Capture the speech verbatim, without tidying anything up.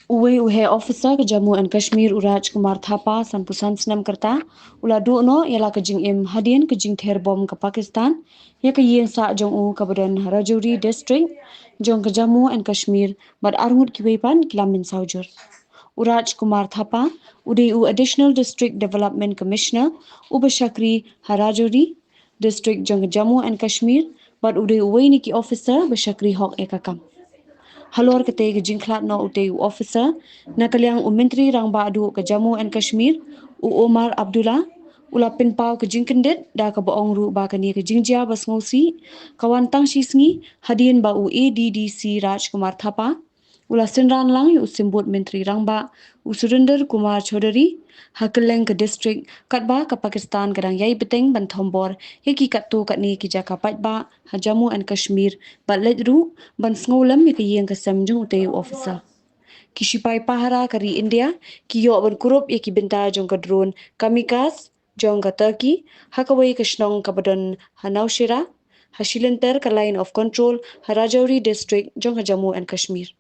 Uwei u heh officer ka Jammu and Kashmir, u Raj Kumar Thapa, sanphew san snem ka rta, u la duh noh ïa la ka jingim hadien ka jingther bom ka Pakistan ïa ka ïing sah jong u kaba don ha Rajouri district jong ka Jammu and Kashmir, bad arngut kiwei pat ki la mynsaw jur. U Raj Kumar Thapa u dei u Additional District Development Commissioner uba shakri ha Rajouri district jong ka Jammu and Kashmir, bad u dei uwei na ki officer ba shakri hok ïa ka kam. Halor katei ka jingkhlad noh utei u officer, na ka liang u Myntri Rangbah duh ka Jammu and Kashmir, u Omar Abdullah, u la pynpaw ka jingkyndit da kaba ong ruh ba kane ka jingjia ba sngewsih ka wan tang shi sngi hadien ba u A D D C Raj Kumar Thapa u la synran lang ïa u Symbud Myntri Rangbah, u Surinder Kumar Chaudhary, ha kylleng ka district, katba ka Pakistan ka dang ïai bteng ban thombor ïa ki katto katne ki jaka paidbah ha Jammu and Kashmir, bad leit ruh ban sngewlem ïa ka ïing ka sem jong utei u officer. Ki shipai pahara ka ri India ki ïoh ban kurup ïa ki bynta jong ka drone kamikaze jong ka Turkey ha kawei ka shnong kaba don ha Nowshera, ha shilynter ka Line of Control ha Rajouri district jong ka Jammu and Kashmir.